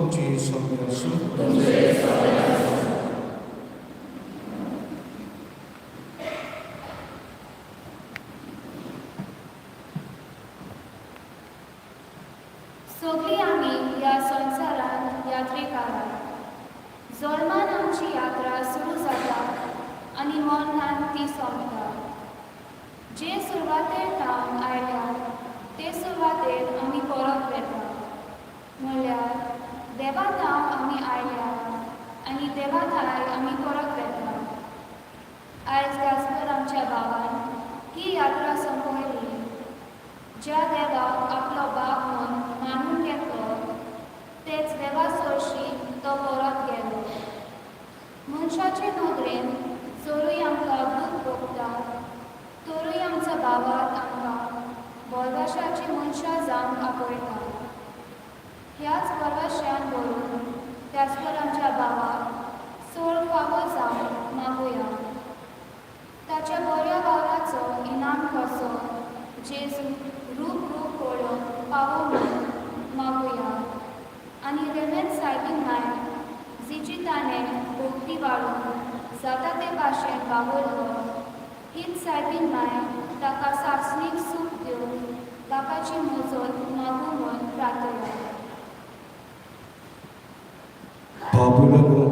तुमची सौम्य आसूं. सगळीं आमी ह्या संवसारांत यात्रेकारां. जल्मान आमची यात्रा सुरू जाता आनी मरणान ती सोंपता. जे सुरवातेर थावन आयल्या ते सुरवातेर आमी परत वेता. म्हणल्यार देवा थावन आमी आयल्या आनी देवा थाय आमी परत वेता. आयज गाजपर आमच्या भावान ही यात्रा सोंपयली. ज्या देवाक आपलो बाप म्हूण मानून घेतलो तेच देवा सरशी तो परत गेलो. मनशाचे नदरेन जरूय आमकां दूख भोगता तरूय आमचो भावार्थ आमकां भरवशाची मनशां जावंक आपयता. ह्याच भरवशान भरून त्याचपर आमच्या भावाक चड फावो जावंक मागुया. ताच्या बऱ्या वावराचो इनाम कसो जेजू रूप रूप पळोवंक पावो म्हूण मागुया. आनी रेमेद सायबीन माय, जिची ताणें भक्ती वाडोवन जाता ते भाशेन वावरलो, हीच सायबीन माय ताका सासणीक सूख दिवन बापाची मजत मागूं म्हूण प्रार्थया. भाव भयणांनो,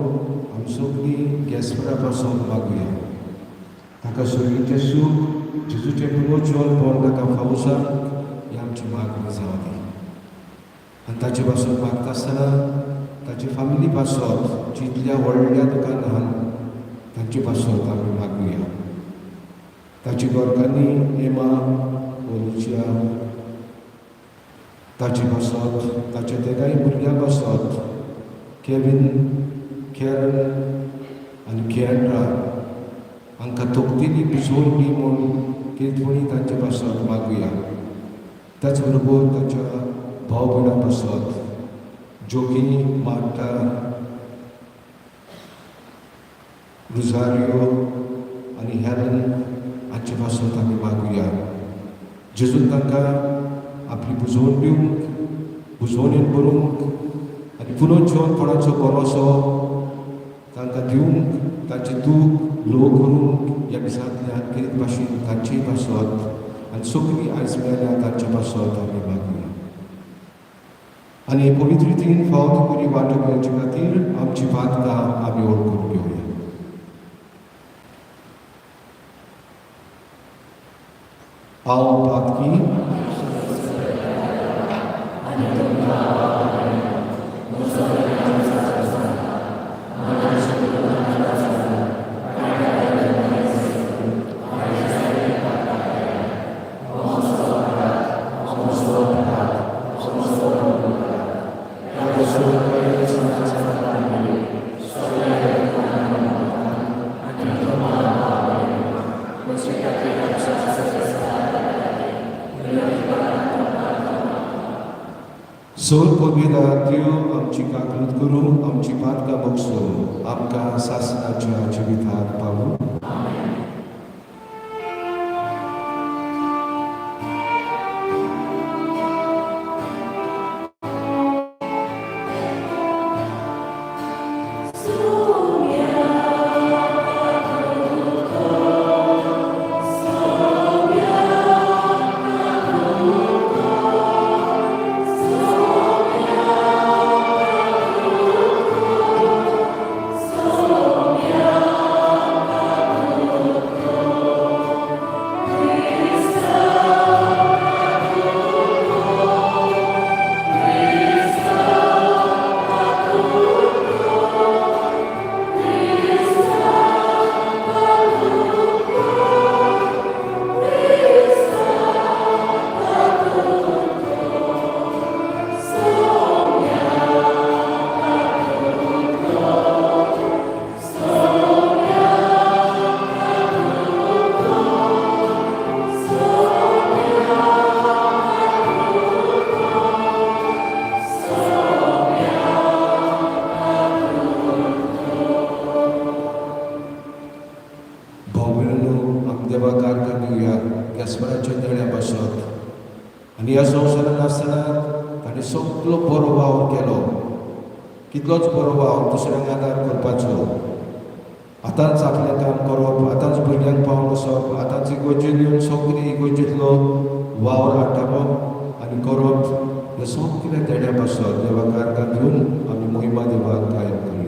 आमी सगळीं गॅस्परा पासून मागुया. ताका सर्गीचें सूख, जेजूचें पुनर्जीवनपण ताका फावो जावं ही आमची मागणी जावं दी. आनी ताचे पासून मागता आसतना ताची फामिली पासत, जितल्या व्हडल्या दुकानान तांचे पासत आमी मागुया. ताची घरकान्नी एमा ओलुच्या, ताचे पासत, ताच्या तेगाय भुरग्यां पासत, केवीन, कॅरन आनी केंड्रा हांकां तोखतेली बुजवण दी म्हूण किर्तवणी तांचे पासत मागुया. त्याच बरोबर ताच्या भाव भयणां पासत, जोकी, मार्टा, रुजारियो आनी हेलन हांचे पासत आमी मागुया. जेजून तांकां आपली बुजवण दिवंक, बुजवणेन बरोवंक आनी पुनर्जीवनपणाचो भरोसो तांकां दिवंक, तांचें दूख ल्हव करूंक ह्या दिसांतल्यान कितें भाशेन तांचेय पासत आनी सगळीं आयज मेल्या तांचे पासत आमी मागुया. आनी पवित्र रितीन फावत बरी वांटो मेळचे खातीर आमची पातकां आमी वळखून घेवया. हांव पातकी. सोर पदवेदा त्यो आमची काकूत करूं, आमची पातकां बगसूं, आमकां सासणाच्या जिवितांत पावूं. कितलोच बरो वावर दुसऱ्यांक आदार करपाचो. आतांच आपलें काम करप, आतांच भुरग्यांक पावोवन वचप, आतांच इगोर्जेन येवन सगळें इगोर्जेंतलो वावर आटापप आनी करप, हें सगळें तेण्या पासत देवाक आर्गां दिवन आमी मोहिमा देवाक कायम करुया.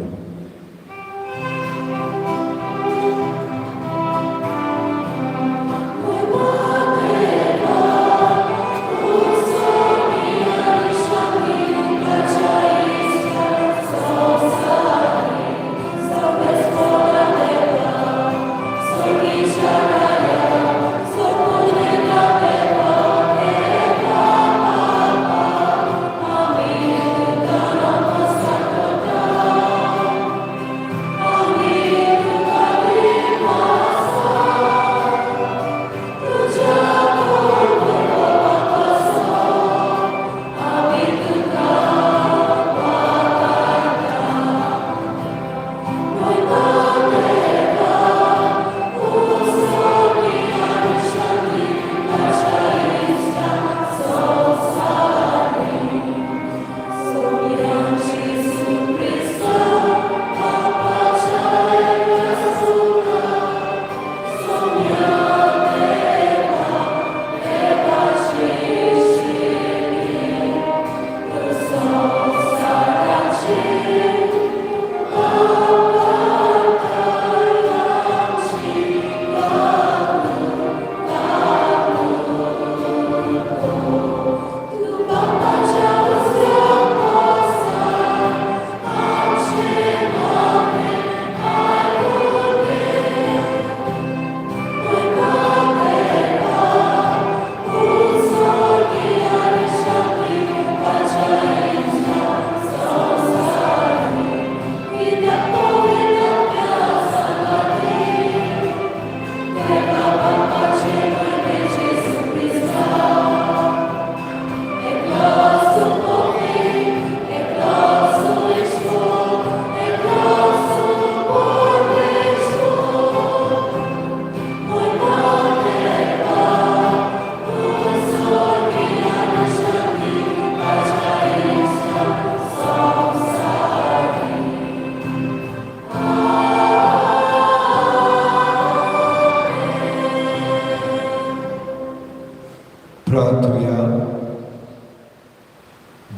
प्रार्थुया.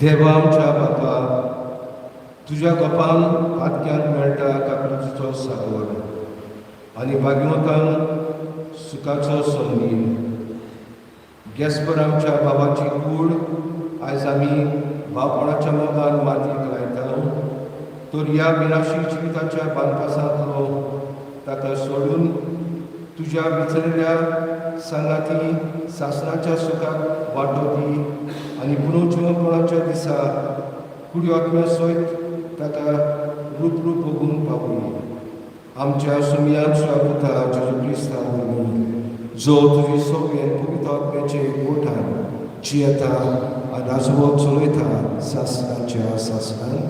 देवा आमच्या बापा, तुज्या गोपान आत्क्यांक मेळटा काकुळटीचो सागर आनी भाग्यवंतांक सुखाचो संगीत. गॅस्पर आमच्या बाबाची कूड आयज आमी बापणाच्या मोगान मातयेक लायता, तर ह्या विनाशी जिविताच्या बांदपासांतलो ताका सोडून तुज्या विचरल्या सांगाती सासणाच्या सुखाक वांटो दी आनी पुनर्जिवनपणाच्या दिसा कुडी आत्म्या सयत ताका रूप रूप भोगून पावोवया. आमच्या सुमयान स्वागता जेजू क्रिस्ता वरवीं, जो तुजी सगळें पवित्र आत्म्याचे एकवटान जियेता आनी राजवट चलयता सासणाच्या सासणान.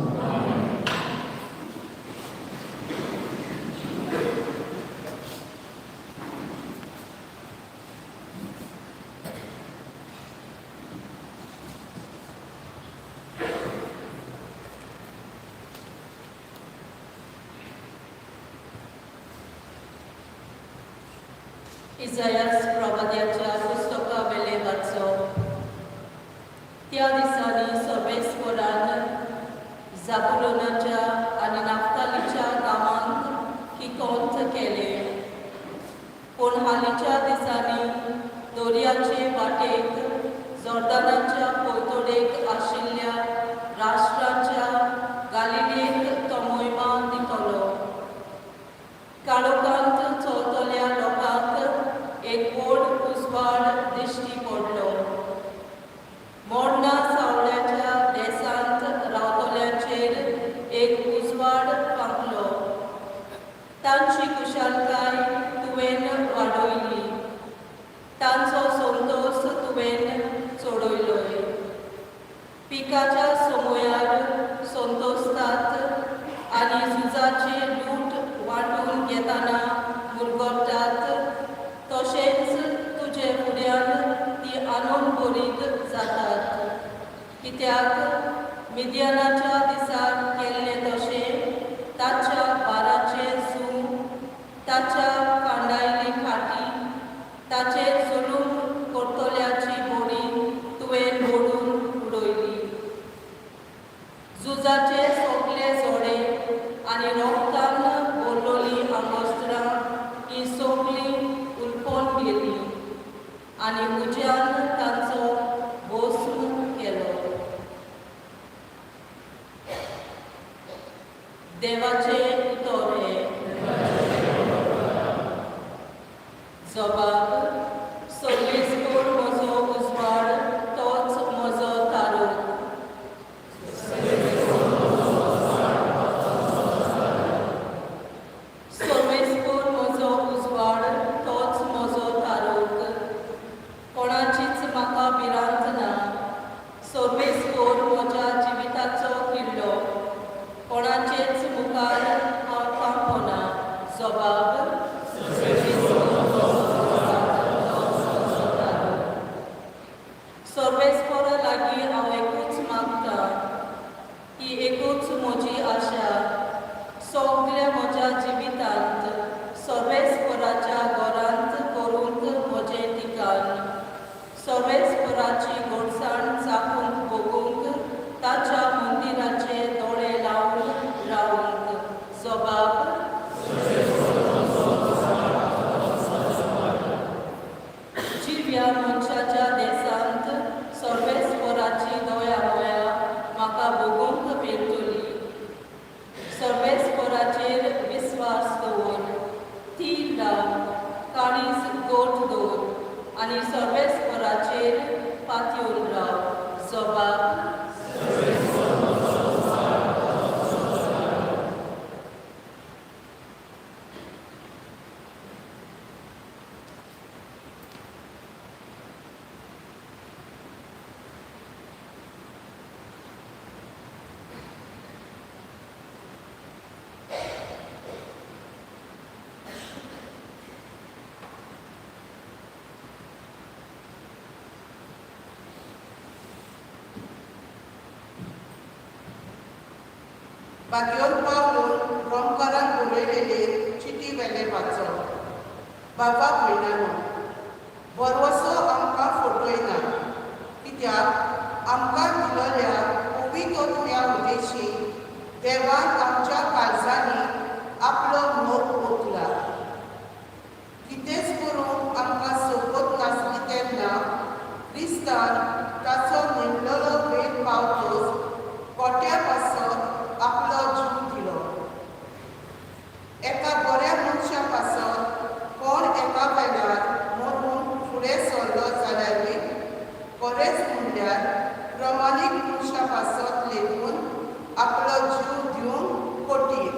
इजायास प्रवाद्याच्या पुस्तका वेले वाचो. त्या दिसांनी सर्वेस्परान जाबुलोनाच्या आनी नाफ्तालीच्या गांवांक किकोंत केलें. पूण हालींच्या दिसांनी दर्याचे वाटेक जॉर्दानाच्या पलतडेक आशिल्ल्या राष्ट्राच्या गालिलेक तो मोहिमा दितलो. काळोखांत चलतल्या लोकांक एक व्हड उजवाड दिश्टी पडलो. मोडणा सावळ्याच्या देसांत रावतल्यांचेर एक उजवाड फांकलो. तांची कुशालकाय तुवें वाडयली, तांचो संतोश तुवें चडयलो. पिकाच्या समयार संतोशतात आनी झुजाची लूट वांटून घेतना मुरगट्टात, तशेंच तुजे फुड्यान ती आनंद भरीत जातात. कित्याक मिद्यानाच्या दिसा केल्लें आनी रोगतान बोरलोलीं आंगोस्त्रां हीं सगलीं उलपोवन गेलीं आनी उज्यान तांचो भस्म केलो. देवाचें उतर हें. जबाब. सर्वेस्पोर म्हजो उजवाड, तोच म्हजो तारूक. सर्वेस्पोर म्हजो उजवाड, तोच म्हजो तारूक, कोणाचीच म्हाका भिरांत ना. सर्वेस्पोर म्हज्या जिविताचो किल्लो, कोणाचेच मुखार हांव कांपना. जबाब. सर्वेस्पोर म्हजो उजवाड, तोच म्हजो तारूक. सर्वेस्पोरा लागीं हांव एकूच मागतां, ही एकूच म्हजी आशा, सगल्या म्हज्या जिवितांत सर्वेस्पराच्या घरांत करूंक म्हजें ठिकाण, सर्वेस्पराची गोडसाण चाखूंक भोगूंक, ताच्या मंदिराचे दोळे लावन रावूंक. जबाब. जिव्या मनशाच्या देशांत सर्वेस्पराची दया माया म्हाका भोगूंक मेळटली. सर्वेस्पराचेर विस्वास दवर, थीर राव, काळीज गोट दवर आनी सर्वेस्पराचेर पातयेवन राव. जबाब. बागयोन पावलून रोमकारांक बरयलेले चिटी वेलें वाचप. बाबा भयणानो, भरवसो आमकां फटयना, कित्याक आमकां दिलेल्या पवित्र उद्देशी देवान आमच्या काळजांनी आपलो मोग ओतला. कितेंच करूंक आमकां सोबत नासली तेन्ना क्रिस्तान ताचो नेमलेलो वेळ पावतच कोट्या पासत आपलो जीव दिलो. एका बऱ्या मनशा पासत कोण एका वेळार मरून फुडें सरलो जाल्यारूय, खरेंच म्हणल्यार प्रमाणीक मनशा पासत लेगून आपलो जीव दिवंक कठीण.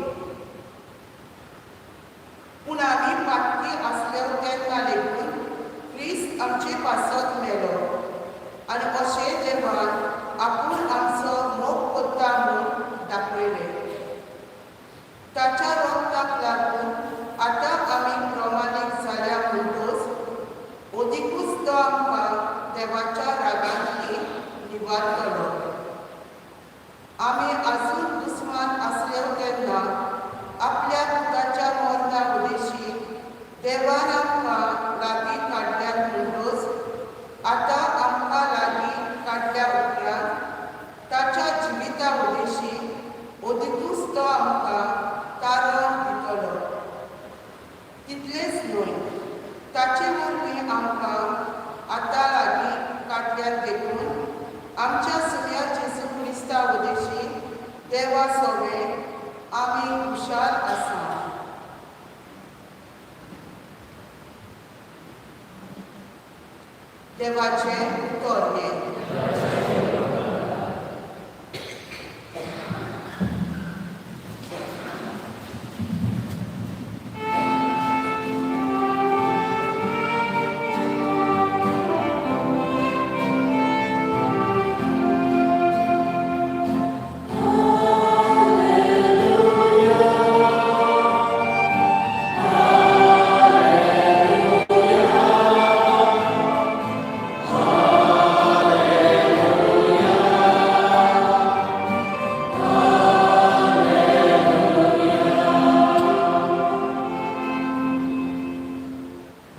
पूण आमी पातकी आसले तेन्ना लेगून क्रिस्त आमचे पासत मेलो आनी अशें देवान आपूण आमचो मोग करता म्हूण दाखयलें. ताच्या रोगताक लागून आतां आमी प्रमाणीक जाल्या म्हणटच अदिकूच तो आमकां देवाच्या रागांतली निवारतलो. आमी आजून दुस्मान आसले तेन्ना आपल्या पुताच्या मरणा उदेशी देवान आमकां लागीं काडल्यात म्हणटच आतां आमकां लागीं काडल्या उपरांत ताच्या जिविता उदेशी अदिकूच तो आमकां तारण दितलो. तितलेंच न्हय, ताचे वरवीं आमकां आतां लागीं काडल्यात देखून आमच्या सुन्या जेजू क्रिस्ता उदेशी देवा सवें आमी खुशाल आसा. देवाचें उतर हें.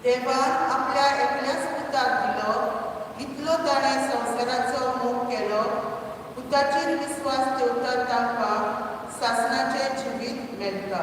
देवान आपल्या एकल्याच पुताक दिलो इतलो ताणें संवसाराचो मोग केलो, पुताचेर विस्वास दवरतात तांकां सासणाचें जिवीत मेळटा.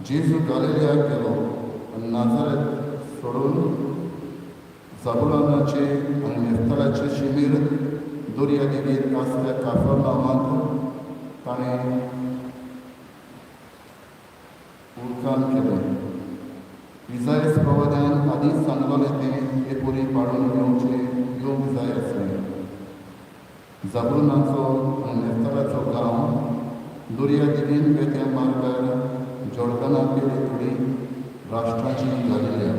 जेजू गालिलियाक गेलो आनी नाजारेत सोडून जाबुलानाचे आनी नेफ्तालाचे शिमीर दर्या देगेर आसल्या काफरनामांत ताणें उरकान केलें. इजायस प्रवाद्यान आदींच सांगलेलें तें हे परी पाडून घेवचें येवंक जाय आसलें. जाबुलनाचो आनी नेफ्तालाचो गांव दर्या देगेन वेत्या मार्गार जॉर्दना पेले राष्ट्राची गालिलिया.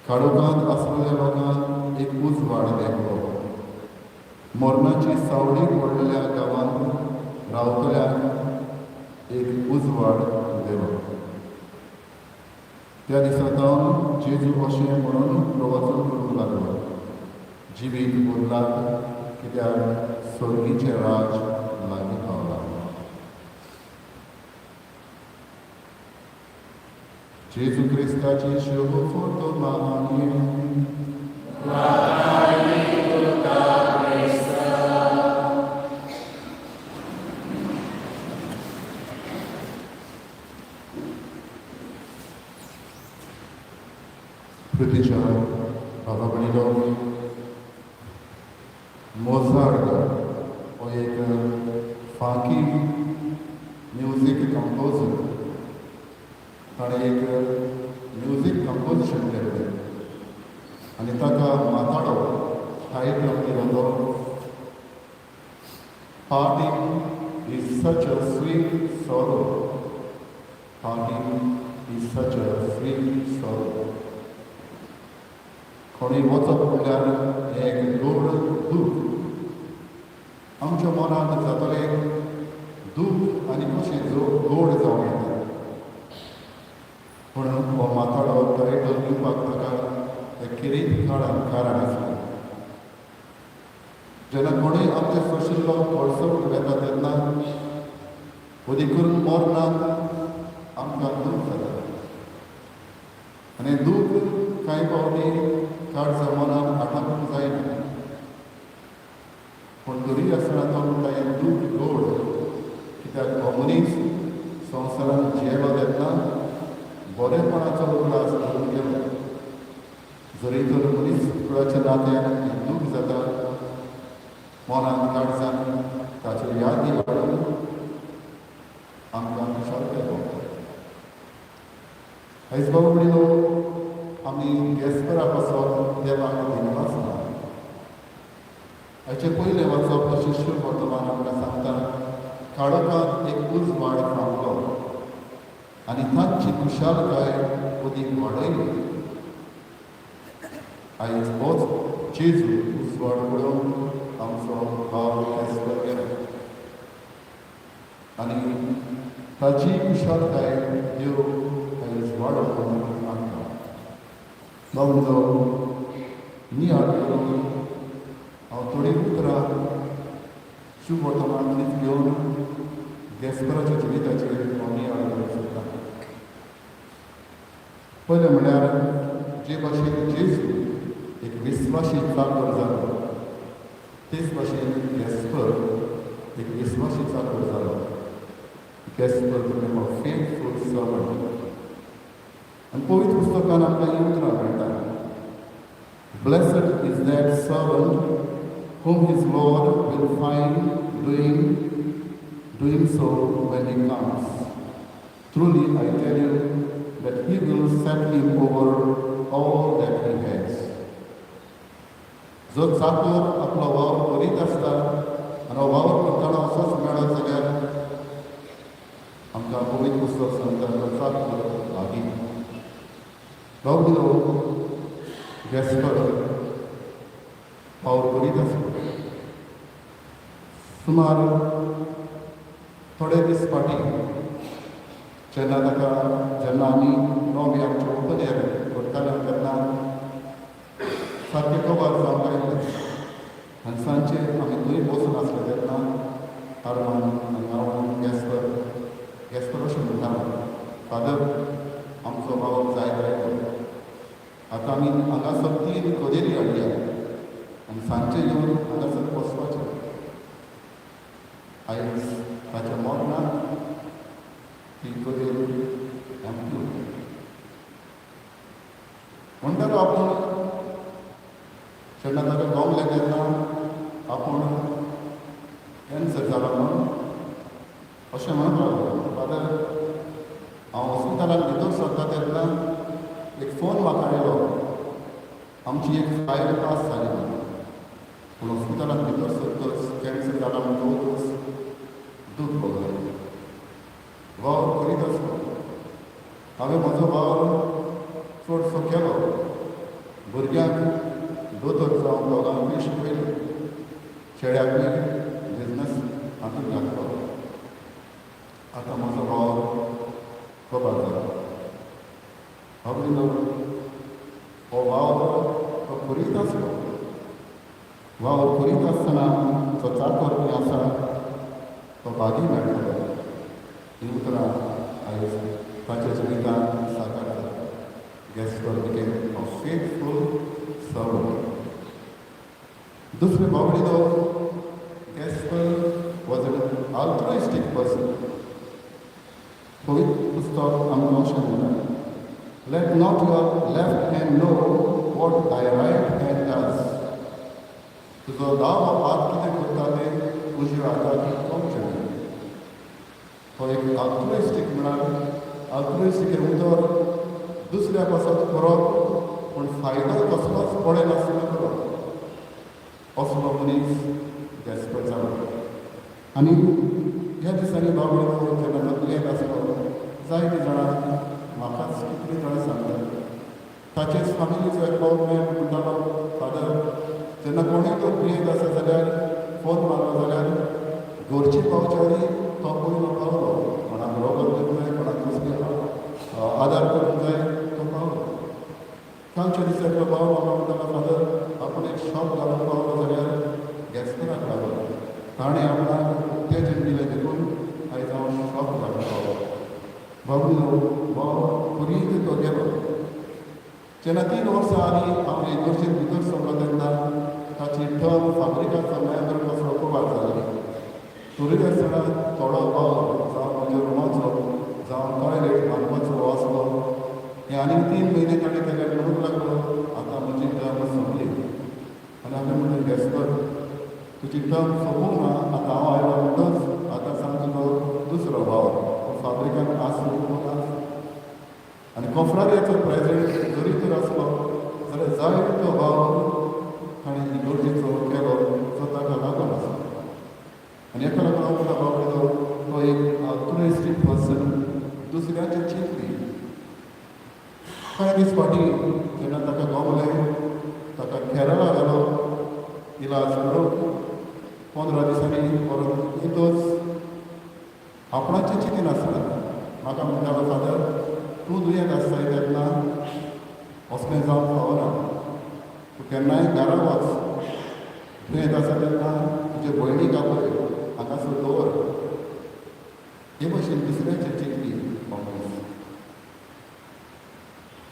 काळोखांत आसलेल्या लोकांक एक उजवाड देखलो. मरणाची सावळी पडलेल्या गांवांत रावतल्यांक एक उजवाड दिलो. त्या दिसा तावन जेजू अशें म्हणून प्रवचन करूंक लागलो, जिवीत बदलात कित्याक सर्गीचें राज लागीं पावलां. जेजू क्रिस्ताची शुभ वर्तमान. पृथ्वीच्या बाबा भयणीनो, मोझार्ट हो एक फांकी म्युजीक कंपोजर. ताणें एक म्युजीक कंपोजिशन केल्लें आनी ताका माताडो टायटल दिलो तो Parting is such a sweet sorrow. Parting is such a sweet sorrow. कोणी वचप म्हणल्यार हें एक गोड दूख. आमच्या मनांत जातलें दूख आनी कशें गोड जावं येता. पूण हो माताडो टायटल दिवपाक ताका एक खेरीत कारण आसलें. जेन्ना कोणूय आमचे सोशिल्लो कोळसो वेता तेन्ना अदीक करून मरणांत आमकां दूख जाता आनी दूख कांय फावटी काळजा मनान आठापूंक जायना. पूण तरी आसतना तो म्हणटा हें दूख गोड, कित्याक हो मनीस संवसारांत जियेलो तेन्ना बरेपणाचो उगडास करून गेलो. जरी तर मनीस कुळाच्या नात्यान हें दूख जाता, मनान काळजान ताच्यो यादी हाडून आमकां खुशालकाय पावता. आयज बाबा भयणीनो, आमी गेस्परा पासत देवाक दिनवास ना. हाचें पयलें वाचप तशें शुभ वर्तमान आमकां सांगता, काळोखांत एक उजवाड फांकलो आनी तांची खुशालकाय अदीक वाडयली. आयज होच जेजू उजवाड पळोवन आमचो भाव गेस्पर गेलो आनी ताची खुशालकाय देव आयज वाडोवन आमकां. बाबुलो नियाळ करून हांव थोडीं उतरां शुभ वर्तमानांतलीच घेवन गेस्पराच्या जिविताचेर हांव नियाळ करूंक सोदतां. पयलें म्हणल्यार जे भाशेन जेजू एक विस्वाशी चाकर जालो, तेच भाशेन गेस्पर एक विस्वाशी चाकर जालो. Gaspar became a faithful servant. आनी पवित्र पुस्तकान आमकां हीं उतरां मेळटा, Blessed is that servant whom his Lord will find doing so when he comes. Truly I tell you that he will set him over all that he has. जो चाकोर आपलो वावर करीत आसता आनी हो वावर करतना असोच मेळत जाल्यार आमकां पवित्र पुस्तक सांगता, तो चाकोर लागीं. बाबुलो गॅस्पर वावर करीत आसलो. सुमार थोडे दीस फाटीं जेन्ना ताका, जेन्ना आमी नवी आमचे ओपन एयर करताले तेन्ना सारकें कबर जावंक आयलें आनी सांजचे आमी थंय बसून आसले तेन्ना आरमान आनी हांव गॅस्पर, गॅस्पर अशें म्हणटालो, "फादर, आमचो वावर जायत आयलो. आतां आमी हांगासर तीन कदेली हाडल्या आनी सांजचे येवन हांगासर बसपाचें." आयज ताच्या मरणान ती कदेल एम्प्टी उरली. म्हणटालो आपूण, जेन्ना ताका गमलें तेन्ना आपूण कॅन्सर जाला म्हणून अशें म्हणत रावलो, "फादर, हांव हॉस्पिटलांत भितर सरता तेन्ना एक फोन म्हाका आयलो, आमची एक फायल पास जाली म्हणून. पूण हॉस्पिटलांत भितर सरतच कॅन्सर जाला म्हणटकच दूख भोगलें." वावर करीत आसलो. हांवें म्हजो वावर चडसो केलो. भुरग्यांक दोतोर जावन दोगांकूय शिकयलें. चेड्याकूय बिजनस हातूंत घातलो. आतां म्हजो वावर कबार जालो. बाबडिनो, हो वावर तो करीत आसलो. वावर करीत आसतना जो चाकर खंय आसा तो भागी मेळटलो. ही उतरां आयज ताच्या जिवितांत साकार जाता. Gaspar became a faithful servant. दुसरें बाबडिनो, Gaspar was an altruistic person. पवित्र पुस्तक आमकां अशें म्हणटा, "Let not your left hand know what thy right hand does." तुजो दावो हात कितें करता तें उजव्या हाताक कळचें न्हय. तो एक आल्ट्रुइस्टीक म्हळ्यार, आल्ट्रुइस्टीक हें उतर दुसऱ्या पासत करप पूण फायदो कसलोच पळयनासतना करप, असलो मनीस गॅस्पर जालो. आनी ह्या दिसांनी बाबडो जेन्ना दुयेंत आसलो, जायतीं जाणां म्हाकाच कितलीं जाणां सांगतात. ताचेच फामिलीचो एकलो मॅन म्हणटालो, "फादर, जेन्ना कोणूय तो दुयेंत आसा जाल्यार फोन मारलो जाल्यार घरची पावच्यारी तो पयलो पावलो. कोणाक रोगत दिवंक जाय, कोणाक कसली आदार करूंक जाय, तो पावलो." कालच्या दिसा एकलो भाव म्हाका म्हणटालो, "फादर, आपूण एक शॉप घालूंक पावलो जाल्यार गॅस्पराक लागलो. ताणें आपणाक उत्तेजन दिलें देखून आयज हांव शॉप घालूंक पावलो." बाबू, भाव करीत तो गेलो. जेन्ना 3 वर्सां आदीं हांव इगर्जेंत भितर सरलो तेन्ना ताची टर्म फाब्रिकाचो मेंबर कसो कबार जाल्ली. तरी आसतना थोडो वावर, जावं म्हज्या रुमाचो, जावं टॉयलेट बांदपाचो आसलो, हे आनीक 3 म्हयने ताणें केले. म्हणूंक लागलो, "आतां म्हजी टर्म सोंपली." आनी हांवें म्हणलें, "गॅस्पर, तुजी टर्म सोंपूंक ना. आतां हांव आयलो म्हणटच आतां सांग तुजो दुसरो वावर, तो फाब्रिकान आसूं पूण आसूं." आनी कोफ्रारियाचो प्रेजिडेंट जरी तर आसलो जाल्यार जाय तो वावर ताणें इगर्जेचो केलो जो ताका लागून आसलो. आनी एका लागून हांव म्हणटा, बाबडो, तो एक आल्ट्रुइस्टीक पर्सन, दुसऱ्याचें चिंतपी. कांय दीस फाटीं जेन्ना ताका गमलें, ताका केरळा व्हेलो इलाज करूंक. 15 दिसांनी परत येतच आपणाचें चिंतिनासतना म्हाका म्हणटालो, "फादर, तूं दुयेंत आसताय तेन्ना असलें जावंक फावना. तूं केन्नाय घरा वच. दुयेंत आसा तेन्ना तुजे भयणीक आपय, हांगासर दवर." हे भशेन दुसऱ्याचें चिंतपी हो मनीस.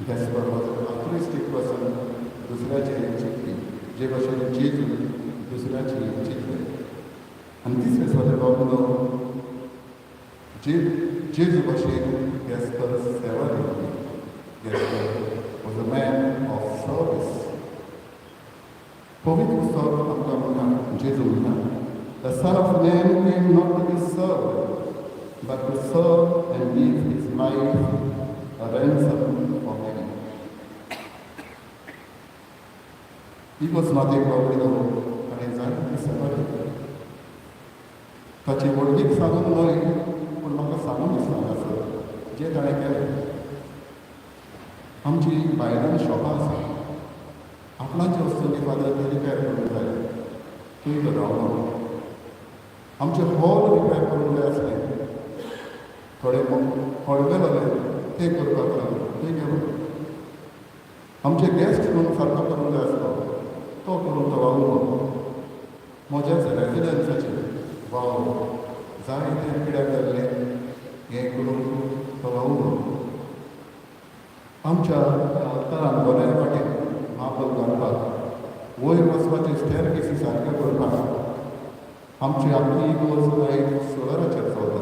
Gaspar was altruistic person, दुसऱ्याचें चिंतपी, जे भशेन जेजू दुसऱ्याची चिंतले. आनी तिसरें सोदे बाबुलो, जे जेजू भशेन गॅस्पर सेवा दिली. Gaspar was a man of service. पवित्र पुस्तक आमकां म्हणटा, जेजू म्हणटा, "The Son of Man came not to be served, but to serve and give his life a ransom for many." इगोर्ज मातेक बाबडीलो ताणें जायती सेवा केली. ताची व्हडवीक सांगून न्हय, पूण म्हाका सांगून दिसता हांगासर जें ताणें केलें. आमची भायल्यान शॉपां आसा, आपणाचे वस्तूंनी फादर ते रिपेर करूंक जाय, थंय तो रावलो. आमचें हॉल रिपेर करूंक जाय आसलें, थोडे हॉलवेले ते करपाक लागले, थंय गेलो. आमचे गेस्ट रूम सारको करूंक जाय आसलो, तो करूंक तो वावुरलो. म्हज्याच रेजिडन्साचेर वावर जाय तें पिड्यार जाल्लें हें करूंक तो वावुरलो. आमच्या अल्तारान दोनाय वाटेन मापल घालपाक, वयर वचपाचे स्टेर केसी सारक्यो करपाक. आमची आपली इगर्ज आयज सोलराचेर चलता,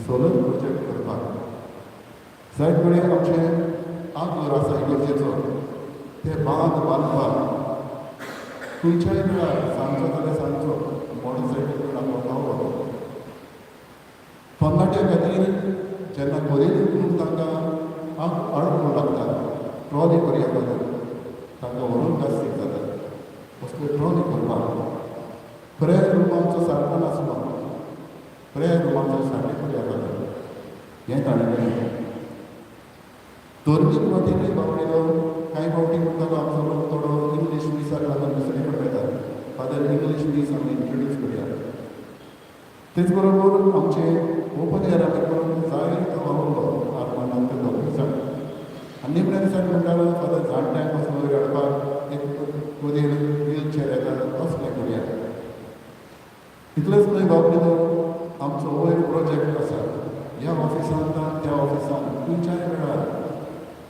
सोलर प्रोजेक्ट करपाक जायत कडेन. आमचें आगोर आसा इगर्जेचो, ते बांद बांदपाक खंयच्याय वेळार सांगचो जाल्यार सांगचो, मोटरसायकल घेवन आपलो पावलो. तरणाट्या खातीर जेन्ना कदेल करूंक तांकां आडखळ लागता, ट्रॉली करुया बदल तांकां व्हरून कास्तीक जाता, असल्यो ट्रॉली करपाक. प्रेयर रूम आमचो सारको नासलो, प्रेयर रूम आमचो सारकें करुया बदल हें ताणें केलें. धर्मीक वाटेनूय बाबडीलो कांय फावटी म्हणटालो, आमचो लोक थोडो इंग्लीश मिसाक लागून दुसरे कडेन वयता, फादर इंग्लीश मीस आमी इंट्रोड्यूस करुया. तेच बरोबर आमचे ओपन एयर आमी करूंक जाय तो वावुरलो आरमांदान ते दोगूय जाण. आनी निमण्या दिसाक म्हणटालो, फादर जाणट्यांक पासून वयर हाडपाक एक कदेल, व्हील चेर येता तसलें करुया. इतलेंच न्हय बाबडीलो, आमचो वयर प्रोजेक्ट आसा, ह्या ऑफिसान त्या ऑफिसान खंयच्याय वेळार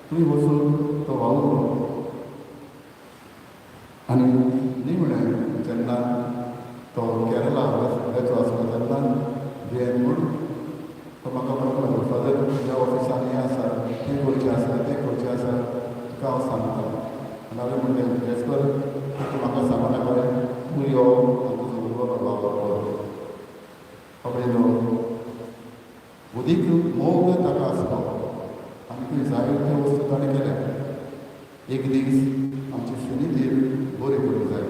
थंय वचून तो वावुरलो. आनी निमणें जेन्ना तो केरला वचो आसलो तेन्ना दुयेंत म्हूण तो म्हाका म्हणूंक लागलो, फादर ह्या ऑफिसान हें आसा, तें करचें आसा, तें करचें आसा, तुका हांव सांगता. आनी हांवें म्हणलें, जेस्पर, तूं म्हाका सांगू नाका, तूं यो आनी तुजो उरलेलो वावर कर. बाबडीलो वदीक मोग ताका आसलो आनी थंय जायत्यो वस्तू ताणें केल्या. एक दीस आमची शिमितीर बरी करूंक जाय.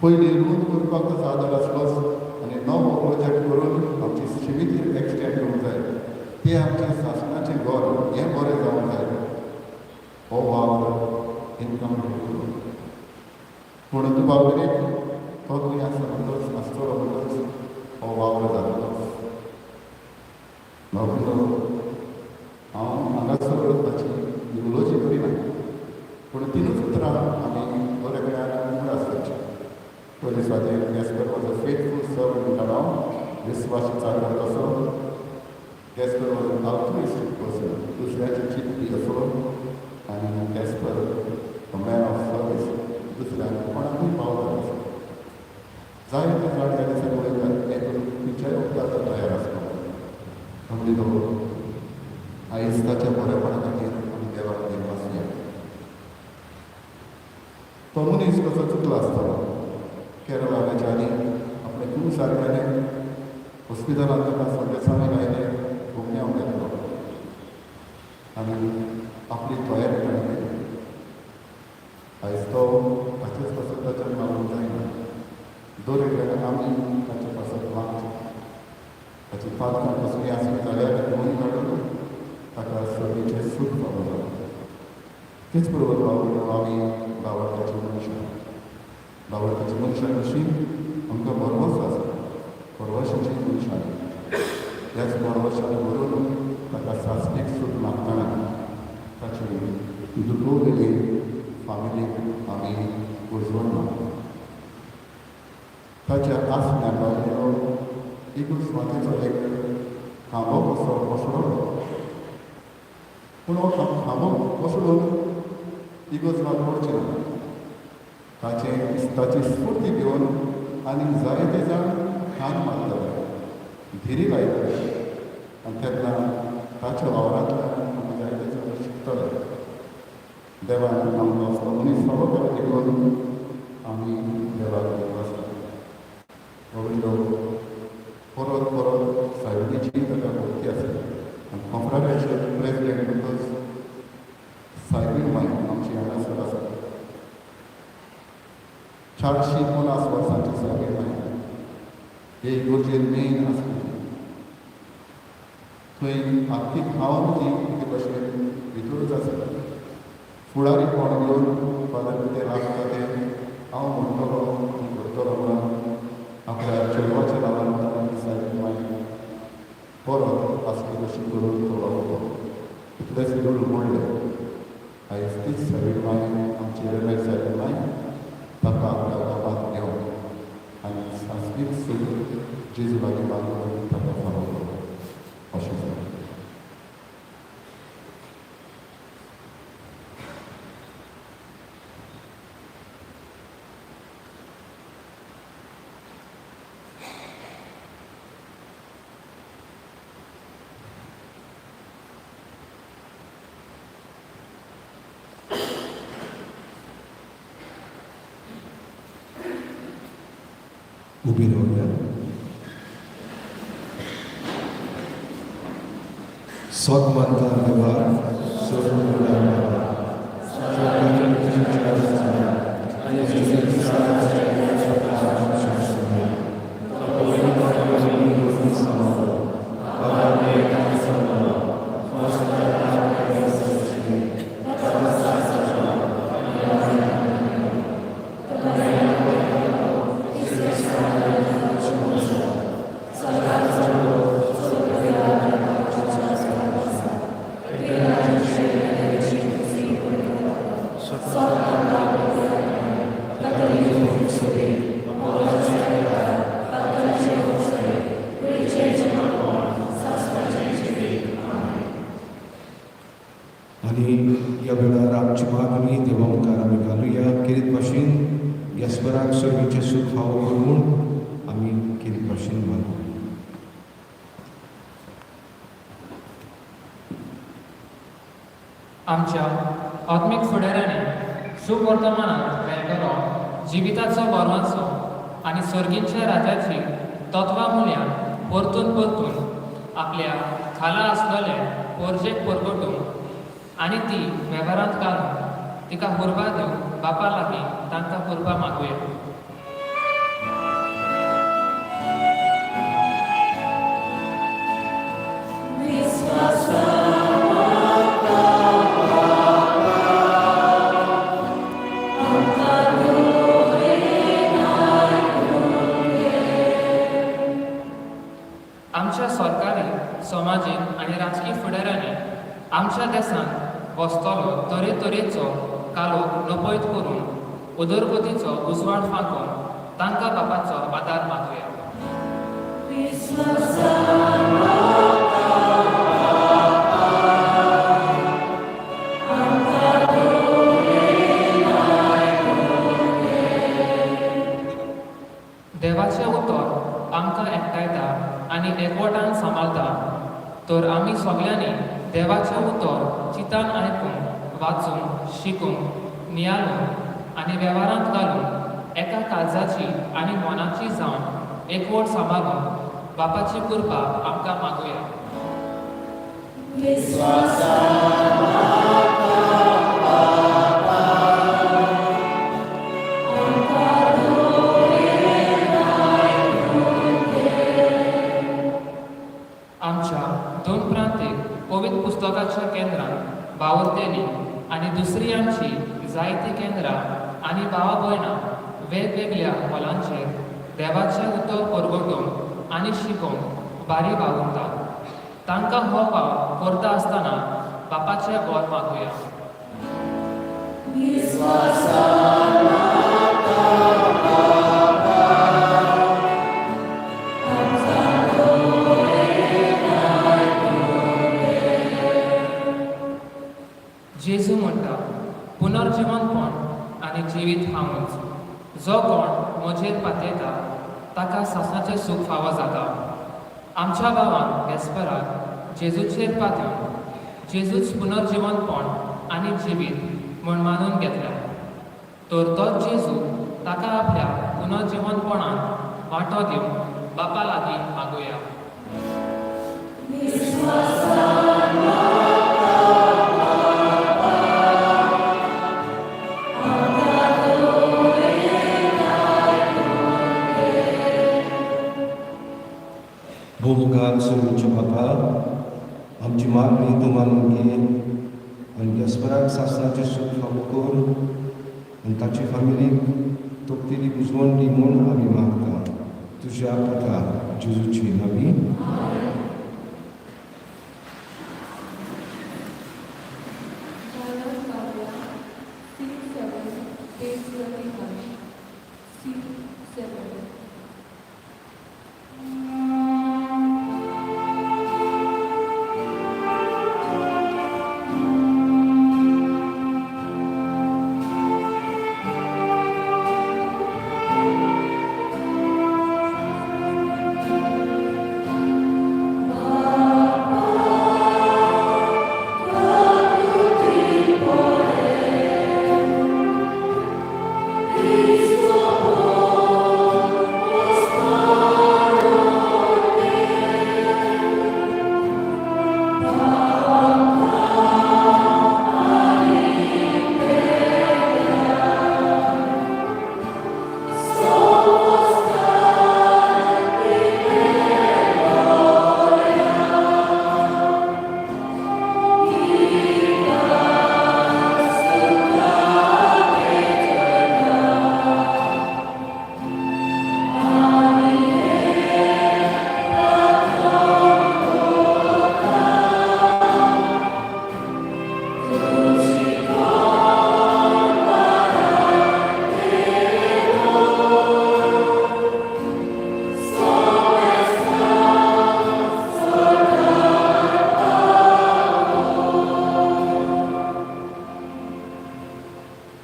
पयलीं रूंद करपाक ताचो आदार आसलोच, आनी नवो प्रोजेक्ट करून आमची शिमितीर एक्सटेंड करूंक जाय, तें आमच्या सासणाचें घर हें बरें जावंक जाय. हो वावर इनकम्प्लीट उरलो, पूण तूं बाबरे तो तुवें आसा म्हणटच, आसतलो म्हणटच हो वावर जातलोच. बाबुलो, हांव हांगासर ताची युलोजी करिना, पूण तिनूच उतरां आमी बऱ्या वेळार उगडास करची. पयले सुवातेर Gaspar was a faithful servant म्हणटालो हांव, विस्वासी चाकर कसो. Gaspar was an altruistic person, दुसऱ्याचे चिंतपी असो. आनी Gaspar a man of service, दुसऱ्यांक कोणाकूय पावता असो. जायते जाण त्या दिसा उलयतात, हें करून खंयच्याय वखदार तो तयार आसलो. बाबडीलो, आयज ताच्या बरेपणा खातीर आमी देवाक देव. तो मनीस कसो चुकलो आसतलो, केरळा वयच्या आदी आपलें खूब सारकेलें, हॉस्पिटलांत ताका संदेसांनी लायलें, गुमन्यांव घेतलो आनी आपली तयारी ताणें केली. आयज तो ताचेच पासत ताच्यान मागूंक जायना. दर एकल्याक आमी ताचे पासत मागचें. ताची पातकां कसलीं आसली जाल्यार धुवन काडून ताका सर्गीचें सूख फावो जाता. तेच बरोबर बाबा, आमी भावार्थाची मनशां. भावार्थाची मनशां कशीं? आमकां भरवंसो आसा, भरवंशाची मनशां. ह्याच भरवंशान भरून ताका सासणीक सूख मागतना ताची दुखवलेली फामिलीक आमी उजवण मागता. ताच्या आसण्या बाबतीलो एकूच मातयेचो एक खांबो कसो कोसळ्ळो, पूण हो खांबो कोसळून इगर्ज मात पडची ना. ताचे ताची स्फूर्ती घेवन आनी जायते जाण खान मारतले, धिरी लायतले आनी तेन्ना ताच्या वावरांतल्यान आमी जायते जाण शिकतले. देवान आमकां असलो मनीस फावो केलो देखून आमी देवाक देव आसता. बाबडीलो परत परत सायबिणीची ताका भक्ती आसा आनी कोंफ्राद्याचे प्रेजिडेंट म्हणटच सायबीण माय आमची हांगासर आसा. 450 वर्सांची साबीन माय हे इगोर्जेन मेन आसली. थंय आख्खी खावन ती एके भशेन भितरूच आसा. फुडारी कोण घेवन फादर कितें लागता तें हांव म्हणटलो आनी करतलो म्हणून आपल्या चेडवाच्या नांवान ताणें ती सायबीण माय परत आसली तशी करून तो वागतो इतलेंच दुडू मोडले. आयज तीच सायबीण माय, आमची रेमेद सायबीण माय, ताका आपल्या बाबाक घेवन आनी सांस्वीक सूख जेजू लागीं मागून ताका फावो अशें जालें. उबी रावया. सत मानता देवा, सर्व आनी ह्या वेळार आमची मागणी देवा मुखार आमी घालुया. किरीत भाशेन गॅस्पराक सर्गीचें सूख फावो कर म्हूण आमी किरीत भाशेन मागू. आमच्या आत्मीक फुडाऱ्यांनी शुभ वर्तमानांत मेळटलो जिविताचो बरवाचो आनी सर्गीच्या राजाची तत्वां मुल्यां परतून परतून आपल्या खाला आसलेले पोरजेक परगटूंक आनी ती वेव्हारांत घालून तिका हुर्बा दिवन बापा लागीं तांकां कुर्बा मागुया. आमच्या सरकारी, समाजीक आनी राजकी फुडाऱ्यांनी आमच्या देशांत वसतलो तरेतरेचो कालोख नपयत करून उदरगतीचो उजवाड फांकून तांकां बापाचो आदार मागुया. देवाचें उतर आमकां एकठांयता आनी एकवटान सांबाळता, तर आमी सगल्यांनी देवाचें उतर चिंतान आयकून, वाचूंक, शिकूंक, नियाळूंक आनी वेव्हारांत घालून एका काळजाची आनी मनाची जावन एकवट सांबाळून बापाची कृपा आमकां मागुया. आमच्या दोन प्रांतीक पवित्र पुस्तकाच्या केंद्रांत वावुरतेली आनी दुसरी आमची जायतीं केंद्रां आनी भावा भयणां वेगवेगळ्या हॉलांचेर देवाचें उतर परगटोवंक आनी शिकोवंक बारी वावुरतात. तांकां हो वावर करता आसतना बापाचें बर मागुया. जेजू म्हणटा, पुनर्जिवनपण आनी जिवीत हांवूच. जो कोण म्हजेर पातयता ताका सासणाचें सूख फावो जाता. आमच्या भावान गॅस्पराक जेजूचेर पातयेवन जेजूच पुनर्जिवनपण आनी जिवीत म्हूण मानून घेतल्या, तर तोच जेजू ताका आपल्या पुनर्जिवनपणांत वांटो दिवन बापा लागीं मागुया. तूं मानून घे आनी गॅस्पराक सासणाचें सूख फावो कर आनी ताचे फामिलीक तकलेली बुजवण दी म्हूण आमी मागता तुज्या पुता जेजूची नवी. Channel Kavya, C7, page 21. C7.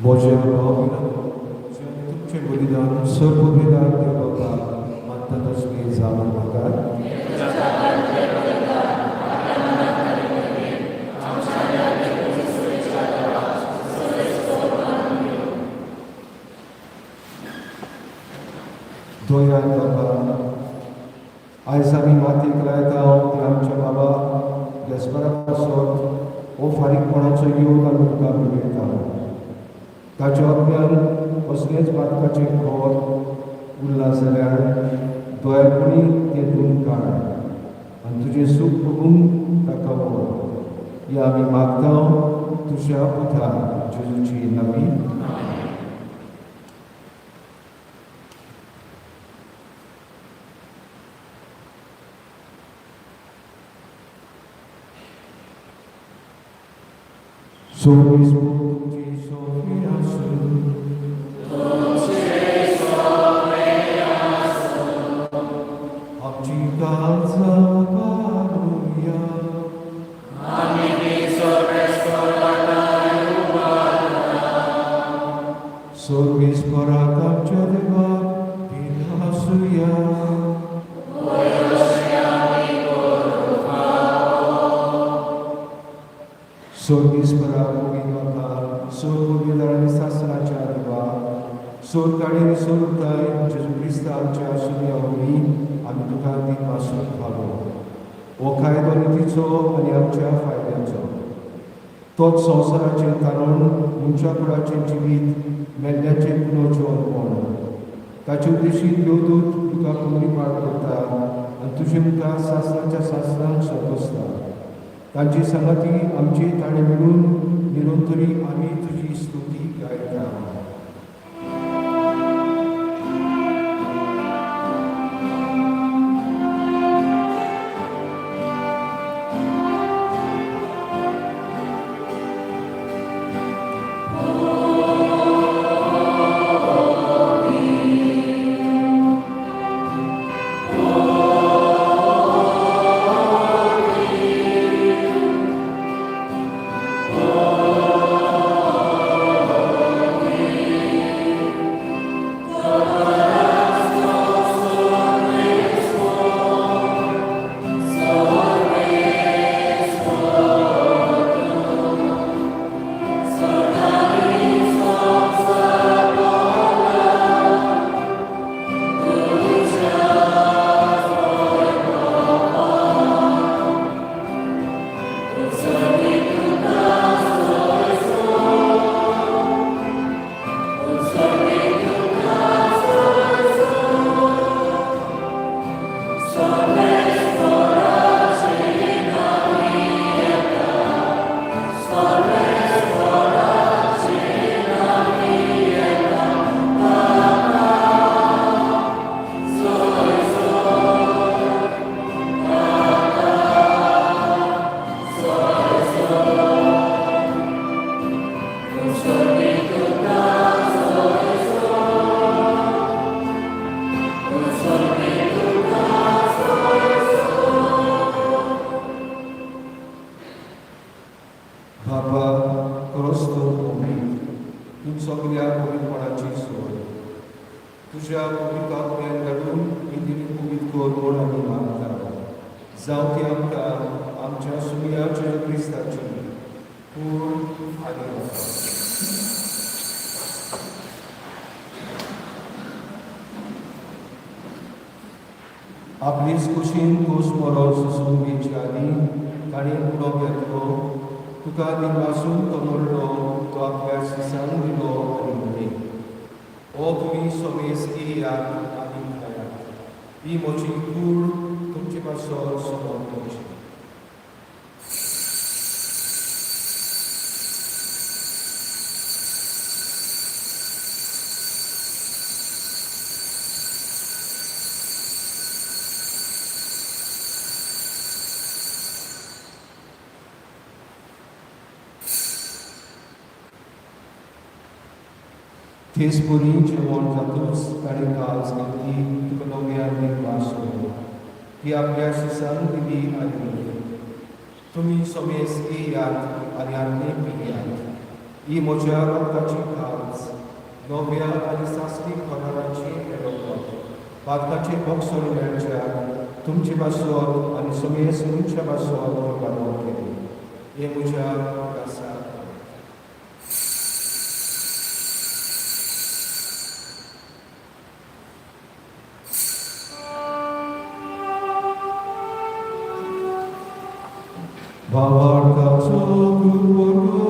म्हज्या भाव तुमचें बलिदान सर्व बलिदान देव बाबा मानता तसली जावन म्हाका. दोयान बाबा आयज आमी मातयेक लायता ते आमच्या बाबा गॅस्परा पासत हो फारीकपणाचो योग आमी तुका मेळयता. ताच्या आत्म्यान कसलेंच बातकाचें खोर उरलां जाल्यार दोळ्यांपणी तें धुवन काड आनी तुजें सूख बघून ताका व्हर. हें आमी मागता तुज्या पुता जेजूची नवी. सोबीस तुमची सोबी आसूं. आमची काळजां काडुया. सर्वेस्पराक आमच्या देवाक दिनासुया. सर्वेस्पराक मोगी बाबा, सर्व आनी सासणाच्या देवा, सोरकाळी आनी सोरताय जेजू क्रिस्ता आमच्या सुन्या वरवीं आमी तुका दिनवासून फावो. हो कायदो नितीचो आनी आमच्या फायद्याचो. तोच संवसाराचें तारण मनशा कुडाचें जिवीत मेल्ल्याचें पुनर्जीवनपण. ताचे उद्देशी देवदूत तुका पुनरिपाठ करता आनी तुजे मुखार सासणाच्या सासणाक सोंपसता. तांची संगती आमची ताणें मेळून निरंतरी आमी तुजी स्तुती गायता. Oh. खरोच तूं पवित्र, तूं सगल्या पवित्रपणाची सोय. तुज्या पवित्र आत्म्यान घालून ही दिली पवित्र कर म्हूण आमी मागता, जावं ती आमकां आमच्या सुमया जेजू क्रिस्ताची कूड आनी रगत. आपलीच कुशीन कूस मरोन सोसून घेवचे आदीं ताणें उडो घेतलो, तुका दिनवासून तो मोडलो, तो आपल्या शिसांक दिलो आनी म्हणलें, ओ तुमी समेस येयात आनी खायात, ही म्हजी कूड तुमचे पासत समर्पणची. तेच परी जेवण जातूच ताणें काल्स घेतली, तुका नव्यान दिनवास सोडलो, ती आपल्या शिसांक दिली आनी म्हणलें, तुमी समेस येयात आनी आनी पियात, ही म्हज्या रक्ताची काल्स, नव्या आनी सासणी कराराची रगत, पातकाचे बक्षण मेळच्या तुमचे पासत आनी समेस मनशा पासत वालोर केली. हें म्हज्या उगडासाक. भावार्थाचो गुरुया.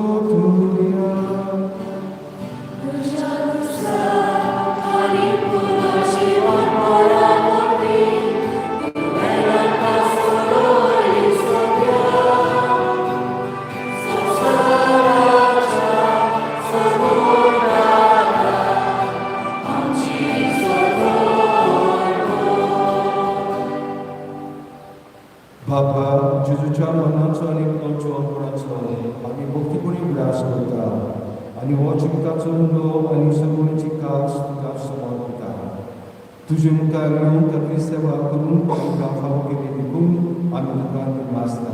बाबा, जेजूच्या मरणाचो आनी पुनर्जिवनपणाचो आमी भक्तीपणी उगडास करता आनी हो जिविताचो उलो आनी सगळ्यांची कास तुका समर्पिता. तुजे मुखार येवन ताची सेवा करून तुका फावो केली देखून आमी तुका दिनवासता.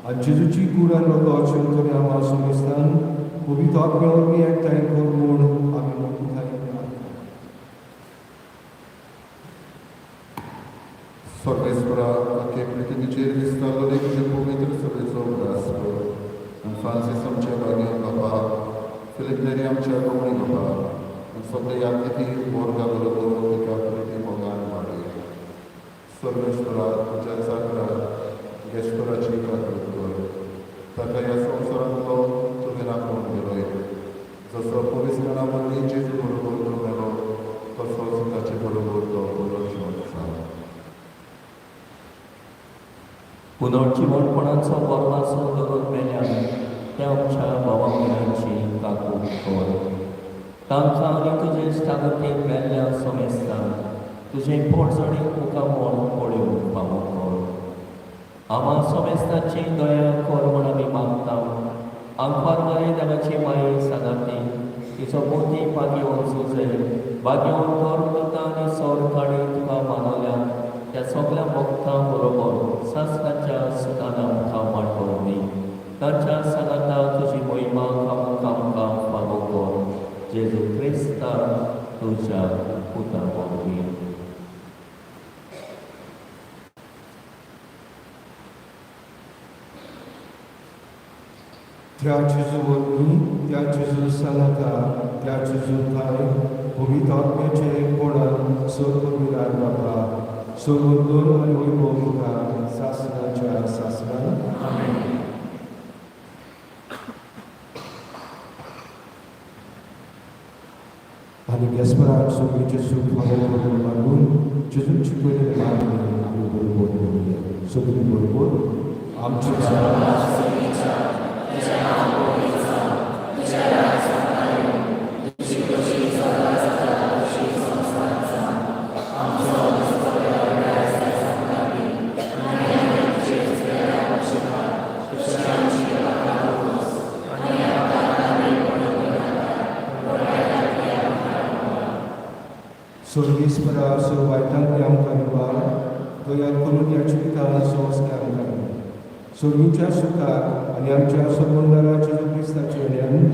आनी जेजूची कूड आनी रगत शेतकरी आमा समेस्तान पवित्र आत्म्या वरवीं एकठांय कर म्हूण आमी नम्रतायेन मागता. सर्वेस्परा, आखे पृथ्वीचेर विस्तारलेले तुजे पवित्र सभेचो उगडास कर आनी फ्रांसीस आमच्या भाग्यान बाबा, फिलीप नेरी आमच्या कोंकणी बाबा आनी सगळे यात्रिकी वर्गा बरोबर तुज्या प्रिती मोगान वाडय. सर्वेस्परा, तुज्या चाकरा गेस्पराची काकूट कर, ताका ह्या संवसारांतलो तुवें राखून गेलोय. जसो पवित्रपणा वरवीं जेजू बरोबर तो मेलो, तसोच ताचे बरोबर तो पुनर्जिवंत जाला. पुनर्जिवणपणाचो वर्माचो दवरून मेल्यान त्या आमच्या भावा भयणांची काकूट कर. तांकां आनी तुजे इश्टागतीन मेल्ल्या समेस्तांक तुजें पोटजणीक मुखामळ पळोवंक फावो कर. आमा समेस्तांची दया कर म्हूण आमी मागता. आंकवार मरे देवाची माये सांगाती तिचो मोती भाग्यवंत सुजय, भाग्यवंत धर्मदूतां आनी सोर ताणें तुका मानवल्या त्या सगल्या भक्तां बरोबर सासणाच्या सुखाना मुखार मांडून दी. तांच्या सांगाता तुजी महिमा खामखां फावो कर, जेजू क्रिस्ता तुज्या पुता वरवीं. त्या जेजू वरवीं, त्या जेजू सांगाता, त्या जेजू ठांय पवित्र आत्म्याचे कोणान सर्व बाबा, सर्वोत्तम आनी वैभव मुखार सासणाच्या सासणान. आनी गेस्पराक सगळीचें सूख फावो करून मागून जेजून शिकयलें मागणें आमी बरोबर करुया. सगळीं बरोबर. आमच्या सर्वेस्परा, सर्व वायटांतली आमकां निवार, दया करून ह्या जिवितान संस्कार आमकां दी. सर्वीच्या सुखाक आनी आमच्या सोबंदारा जेजू क्रिस्ताच्या वेल्यान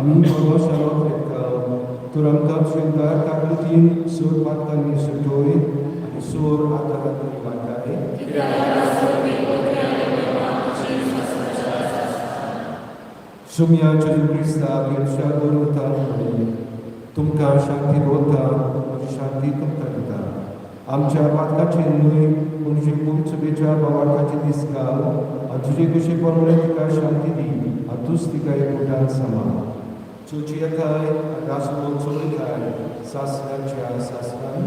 आमी भरवशानो त्रेकता तर आमकां तुजें दार काकूतीन सोर पातकांनी सुटोय आनी सोर आदारांतली वाटाय. सुम्या जेजू क्रिस्ता तुमच्या दवरता तुमकां शांती दवरता, म्हजी शांती तुमकां दिता. आमच्या पातकाचे न्हय पूण तुजे पवित्र बावार्थाचे दीस घाल आनी तुजे कशे प्रमाणे तिका शांती दी आनी तूंच तिका एकवटान समा चोची येताय राजमोल चलयताय सासराच्या सासरान.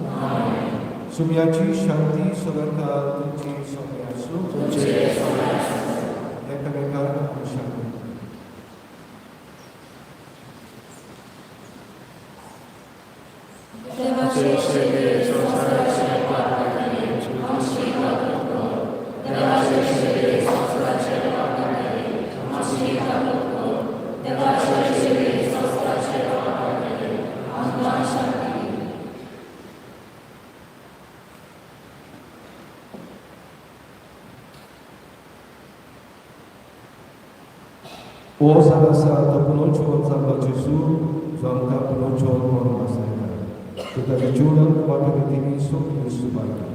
सुम्याची शांती सदांकाळ तुमची सगळें आसूं. एकामेकाक आमी शांती. ओ जावन आसा तो पुनोज्जीवन जाल्लो जेजू, जो आमकां पुनोज्जीवन म्हणून वाचयता, तुका जिवनांत वाटो तिमी सोंपी सुबारता.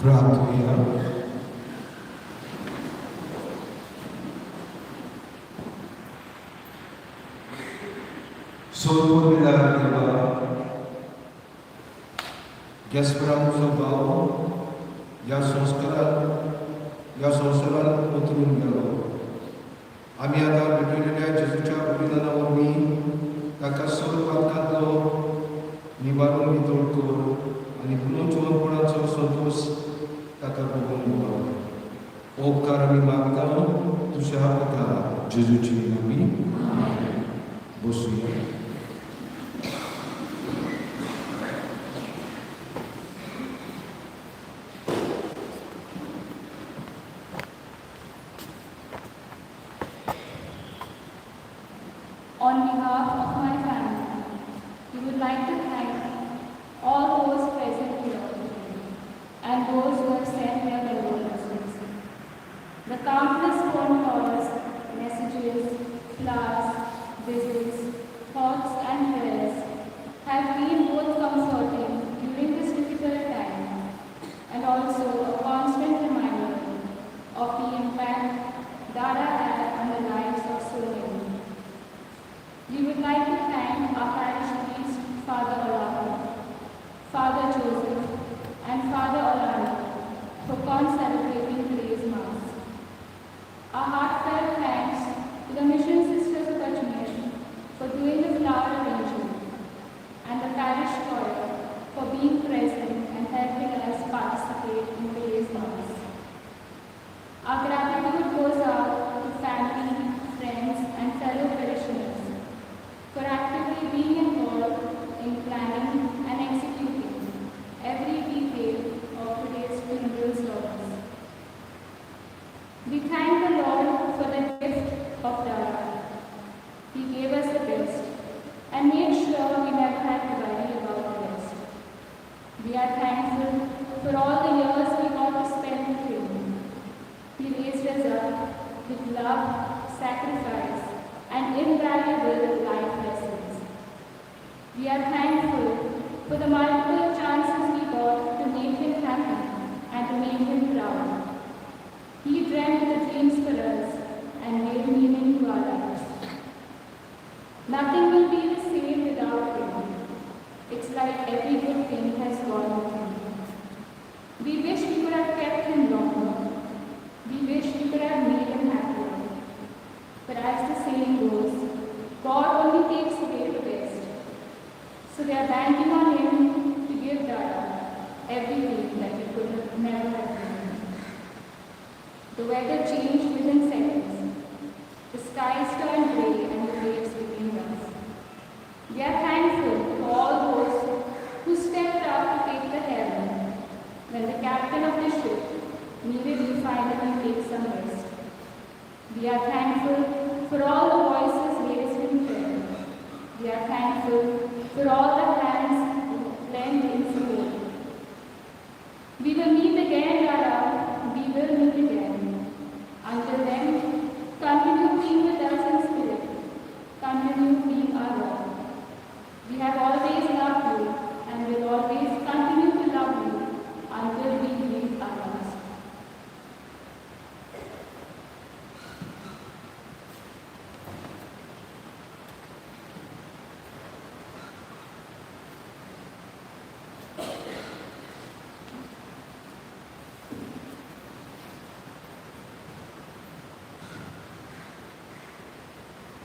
प्रार्थुया. सोदपूर देवा, गॅस्परांचो भाव ह्या संस्कारात ह्या संवसारांत उतरून गेलो. आमी आतां भेटयलेल्या जेजूच्या बलिदाना वरवीं ताका सर्व पातकांतलो निवारून नितळ कर आनी पुनर्जिवनपणाचो संतोश ताका भोगून दिवप. उपकार आमी मागता तुज्या पुता जेजूची आमी. बसुया. On behalf of my family, we would like to thank all those present here today and those who have sent their condolences. The countless phone calls, messages, flowers, visits, thoughts and prayers have been both comforting during this difficult time and also a constant reminder of the impact Dada had on the lives of so many. We would like to thank our parish priest, Father Olavo, Father Joseph, and Father Orlando for concelebrating today's Mass. Our heartfelt thanks to the Mission Sisters of Ajmer for doing the flower arrangement and the parish choir for being present and helping us participate in today's Mass. Our gratitude goes out to family, friends, and fellow parishioners for actively being involved in planning and executing every detail of today's funeral service. We thank the Lord for the gift of Dada. He gave us the best and made sure we never had to worry about the rest. We are thankful for all the years we got to spend with him. He raised us up with love, sacrifice, and invaluable life lessons. We are thankful for the multiple chances we got to make him happy and to make him proud. He dreamt the dreams for us and gave meaning to our lives. Nothing will be the same without him. It's like every good thing has gone with him. We wish we could have kept him longer. We wish we could have made him happier. But as the saying goes, God only takes away the best. So we are banking on him to give Dada everything that we could have never have given. The weather changed within seconds. The skies turned grey and the waves became rough. We are thankful to all those who stepped up to take the helm when the captain of the ship needed to finally take some rest. We are thankful for all the voices raised in prayer. We are thankful for all the hands lent in support. We will meet again, Dada. We will meet again. Until then, continue being with us in spirit. Continue being our rock. We have always loved you and will always continue to love you until we breathe our last.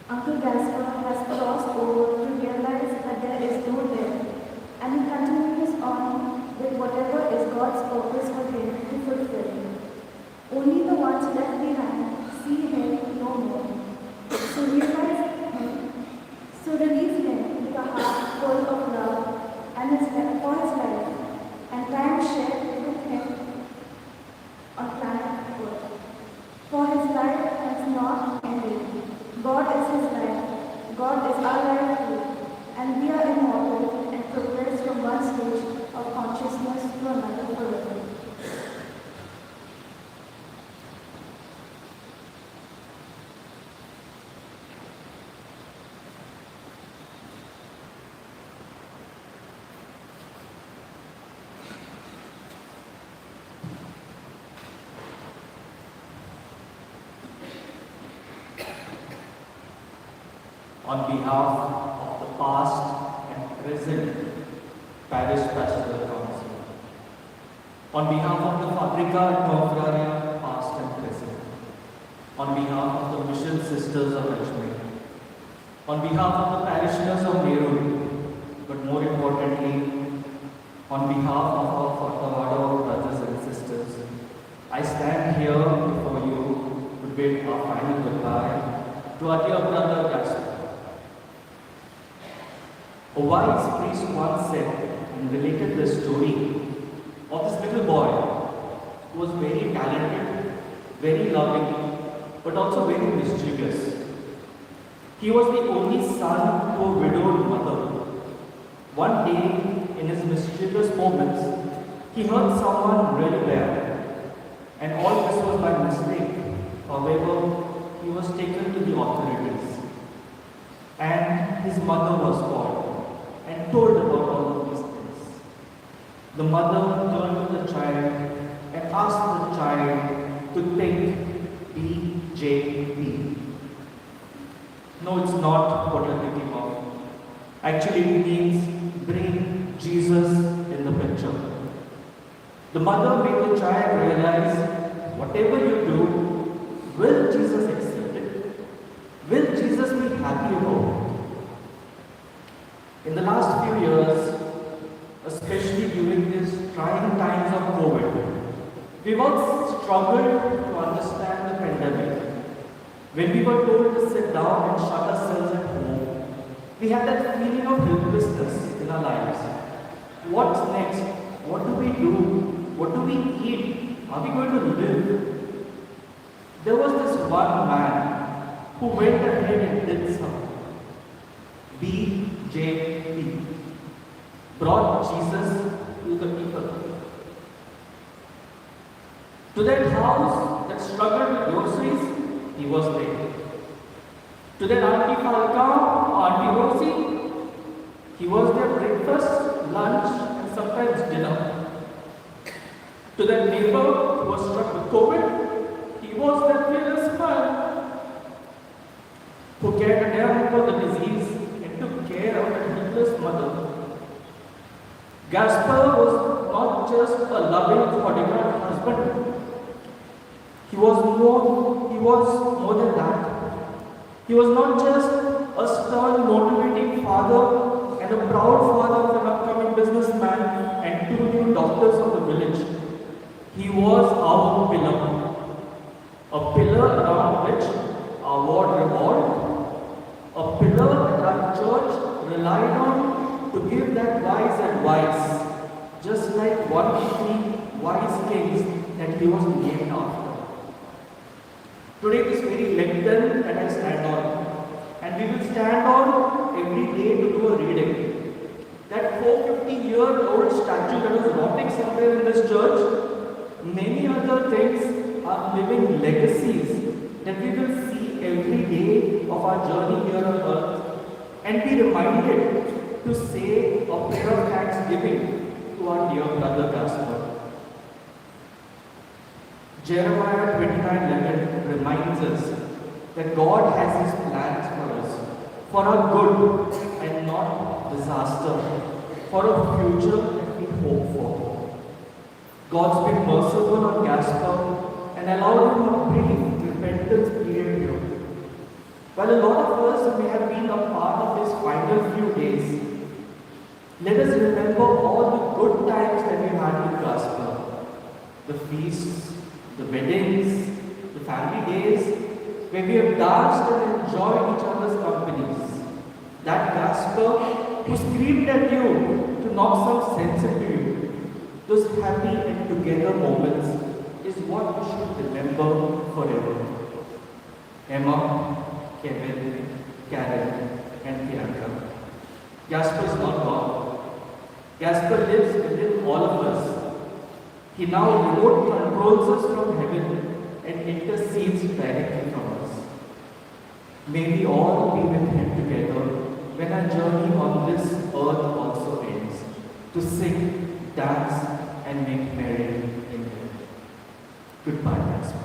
Uncle Gaspar has crossed over to realize that there is no death, and he continues on with whatever is God's purpose for him to fulfill. Only the ones left behind see him no more. So release him with a heart full of love and his for his life and time shared with him on planet Earth. For his life has not ended. God is his life. God is our life too. And we are immortal and progress from one stage of consciousness to another forever. On behalf of the past and present Parish Pastoral Council, on behalf of the Fabrica and Confraria, past and present, on behalf of the Mission Sisters of Ajmer, on behalf of the parishioners of Nerul, but more importantly, on behalf of our Fotawado brothers and sisters, I stand here before you to bid our final goodbye to our dear brother Gaspar. A wise priest once said and related the story of this little boy who was very talented, very loving, but also very mischievous. He was the only son to a widowed mother. One day, in his mischievous moments, he hurt someone really bad, and all this was by mistake. However, he was taken to the authorities, and his mother was called and told about all of these things. The mother turned to the child and asked the child to think BJP. No, it's not what you're thinking of. Actually, it means bring Jesus in the picture. The mother made the child realize, whatever you do, will Jesus accept it? Will Jesus be happy about it? In the last few years, especially during these trying times of COVID, we've all struggled to understand the pandemic. When we were told to sit down and shut ourselves at home, we had that feeling of helplessness in our lives. What's next? What do we do? What do we eat? Are we going to live? There was this one man who went ahead and did something. BJP. Brought Jesus to the people. To that house that struggled with groceries, he was there. To that Auntie Falcao or Auntie Rosie, he was their breakfast, lunch, and sometimes dinner. To that neighbor who was struck with COVID, he was that fearless man who cared a damn about the disease and took care of that helpless mother. Gaspar was not just a loving bodyguard husband. He was more than that. He was not just a stern, motivating father and a proud father of an upcoming businessman and two new doctors of the village. He was our pillar, a pillar around which our ward revolved, a pillar that our church relied on to give that wise advice, just like one of the wise kings that he was named after. Today, this very lectern that I stand on, and we will stand on every day to do a reading. That 450-year-old statue that was rotting somewhere in this church, many other things are living legacies that we will see every day of our journey here on earth, and be reminded to say a prayer of thanksgiving to our dear brother Gaspar. Jeremiah 29:11 reminds us that God has His plans for us, for our good and not disaster, for a future that we hope for. God's been merciful on Gaspar and allowed him a brief repentance period here. While a lot of us may have been a part of his final few days, let us remember all the good times that we had with Gaspar. The feasts, the weddings, the family days, where we have danced and enjoyed each other's companies. That Gaspar who screamed at you to knock some sense into you. Those happy and together moments is what we should remember forever. Emma, Kevin, Karen, and Priyanka. Gaspar is not gone. Gaspar lives within all of us. He now remote controls us from heaven and intercedes directly from us. May we all be with him together when our journey on this earth also ends, to sing, dance, and make merry in heaven. Goodbye, Gaspar.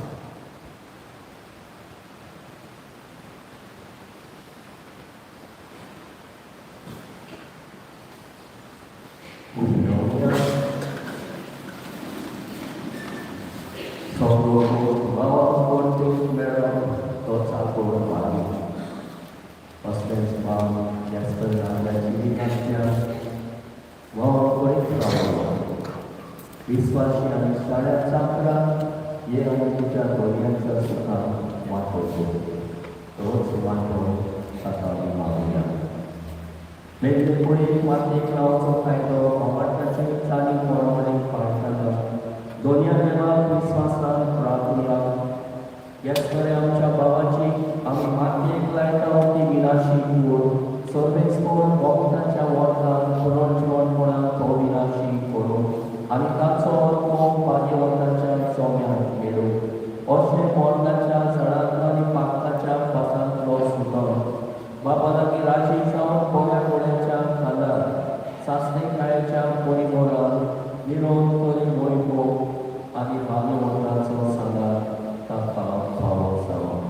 सगळो भावाक मेळप तो चाकोर मागीर असलेंच भाव Gaspar आपल्या जिवितांतल्या वावर करीत रावलो. विस्वासी आनी साड्या चाकरां ये आनी तुज्या दोनयांच्या सुखान वांटो तोच वांटो ताका आमी मागुया. मेल्ले कुडीक मातयेक लावचो कायदो भावार्थाचे चाली प्रमाणे पाळटालो. दोनया देवाक विस्वासान प्रार्थुया. गॅस्परे आमच्या भावाची आमी मातयेक लायता ती विनाशी कूड सर्वेस्पर भक्ताच्या वोतान पुनर्जिवनपणान तो विनाशी करूं आनी ताचो आत्मो भाग्यवंताच्या चोम्यांत मेळूं. अशें मरणाच्या झाडांतलो आनी पाकटाच्या फासांतलो सुटो बाबा लागीं राजी जावन बऱ्या गोड्याच्या खांदार सासणे काळ्याच्या परिमोरान निरोप तरी वैभव आनी भाग्यवंताचो सांगात ताका फावो जावं.